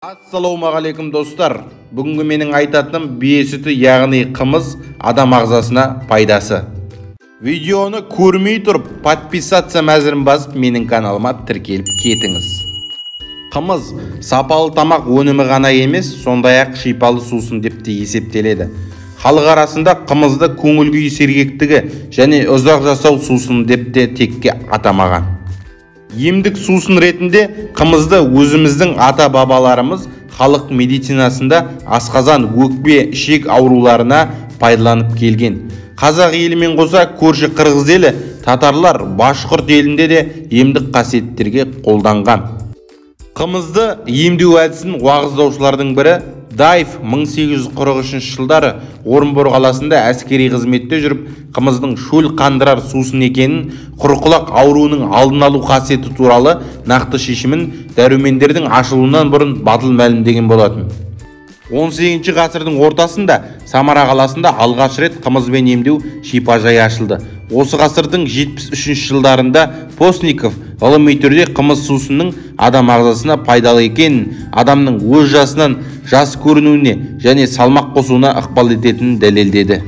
Ассалаумағалейкум, достар. Бүгінгі менің айтатыным бие сүті, яғни қымыз адам ағзасына пайдасы. Видеоны көрмей тұрып, подписаться мәзірін басып, менің каналыма тіркеліп кетіңіз. Қымыз сапалы тамақ өнімі ғана емес, сондай-ақ шипалы сусын деп те есептеледі. Халық арасында қымызды көңіл күй сергектігі және ұзақ жасау сусын деп те текке атамаған. Емдік сусын ретінде қымызды өзіміздің ата-бабаларымыз халық медицинасында асқазан, өкпе, ішек ауруларына пайдаланып келген. Қазақ елімен қоса көрші қырғыз елі, татарлар, башқұрт елінде де емдік қасиеттерге қолданған. Қымызды емдеу әдісін уағыздаушылардың бірі Даев 1843 жылдары Орынбор қаласында әскери қызметте жүріп, қымыздың шөл қандырар сусын екенін, құрқұлақ ауруының алдын алу қасиеті туралы нақты шешімін дәрумендердің ашылуынан бұрын батыл мәлімдеген болатын. 18 ғасырдың ортасында Самара қаласында алғаш рет қымызбен емдеу шипажайы ашылды. Осы ғасырдың 73 жылдарында Постников ғылыми түрде қымыз сусынның адам ағзасына пайдалы екенін, адамның өз жасынан жас көрінуіне және салмақ қосуына ықпал ететінін дәлелдеді.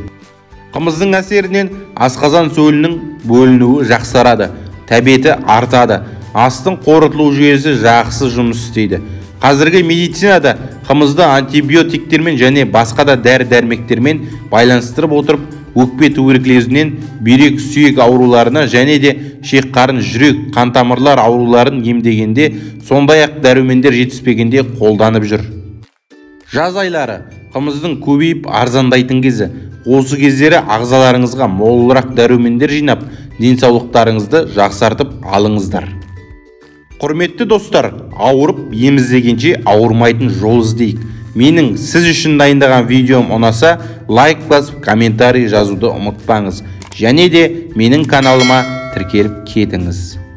Қымыздың әсерінен асқазан сөлінің бөлінуі жақсарады, тәбеті артады, астың қорытылу жүйесі жақсы жұмыс істейді. Қазіргі медицинада қымызды антибиотиктермен және басқа да дәрі-дәрмектермен байланыстырып отырып, өкпе туберкулезінен, бүйрек, сүйек ауруларына және де ішек-қарын, жүрек, қан тамырлар ауруларын емдегенде, сондай-ақ дәрумендер жетіспегенде қолданып жүр. Жаз айлары қымыздың көбейіп арзандайтын кезі. Осы кездері ағзаларыңызға молырақ дәрумендер жинап, денсаулықтарыңызды жақсартып алыңыздар. Құрметті достар, ауырып ем іздегенше ауырмайтын жол іздейік. Менің сіз үшін дайындаған видеом ұнаса, лайк басып, комментарий жазуды ұмытпаңыз. Және де менің каналыма тіркеліп кетіңіз.